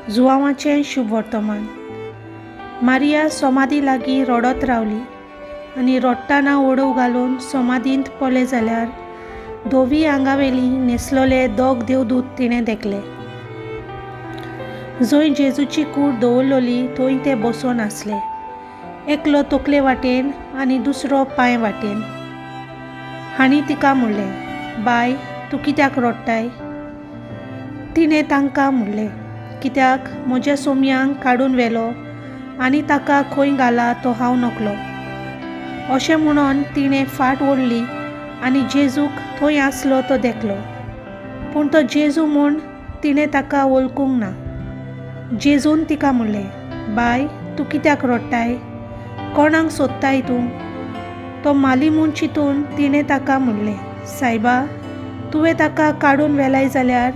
जुवांवाचें शुभवर्तमान. Maria सोमादी लागीं रडत रावली आनी रडटाना ओडव घालून सोमादींत पळय जाल्यार धवी आंगावेली न्हेसलोले दोग देवदूत तिणें देखले. जंय जेजूची कूड दवरलोली थंय ते बसोन आसले, एकलो तकले वाटेन आनी दुसरो पांय वाटेन. हांणी तिका म्हणलें, बाय, तूं कित्याक रडटाय? तिणें तांकां म्हणलें, कित्याक म्हज्या सोमयांक काडून व्हेलो आनी ताका खंय घाला तो हांव नकलो. अशें म्हणून तिणें फाट ओडली आनी जेजूक थंय आसलो तो देखलो, पूण तो जेजू म्हूण तिणें ताका वळखूंक ना. जेजून तिका म्हणलें, बाय, तूं कित्याक रडटाय? कोणाक सोदताय तूं? तो माली म्हूण चिंतून तिणें ताका म्हणलें, सायबा, तुवें ताका काडून व्हेलाय जाल्यार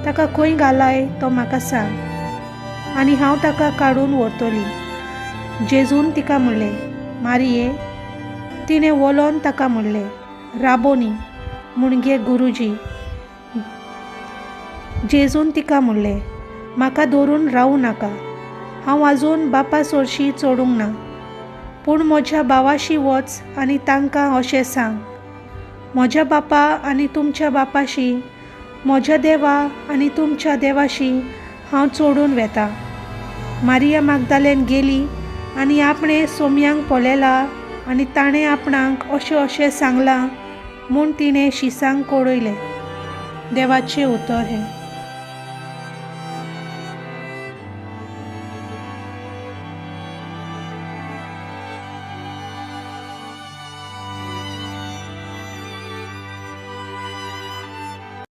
ताका खंय घालाय तो म्हाका सांग आनी हांव ताका काडून व्हरतली. जेजून तिका म्हणलें, मारिये. तिणें वलोन ताका म्हणलें, राबोनी, म्हणजे गुरुजी. जेजून तिका म्हणलें, म्हाका धरून रावूं नाका, हांव आजून बापा सोरशी चडूंक ना, पूण म्हज्या भावाशी वच आनी तांकां अशें सांग, म्हज्या बापा आनी तुमच्या बापाशी, म्हज्या देवा आनी तुमच्या देवाशी हांव चडून वेता. मारिया मागदालेन गेली आनी आपणें सोमयांक पळयला आनी ताणें आपणाक अशें अशें सांगलां म्हूण तिणें शिसांक कळयलें. देवाचें उतर हें.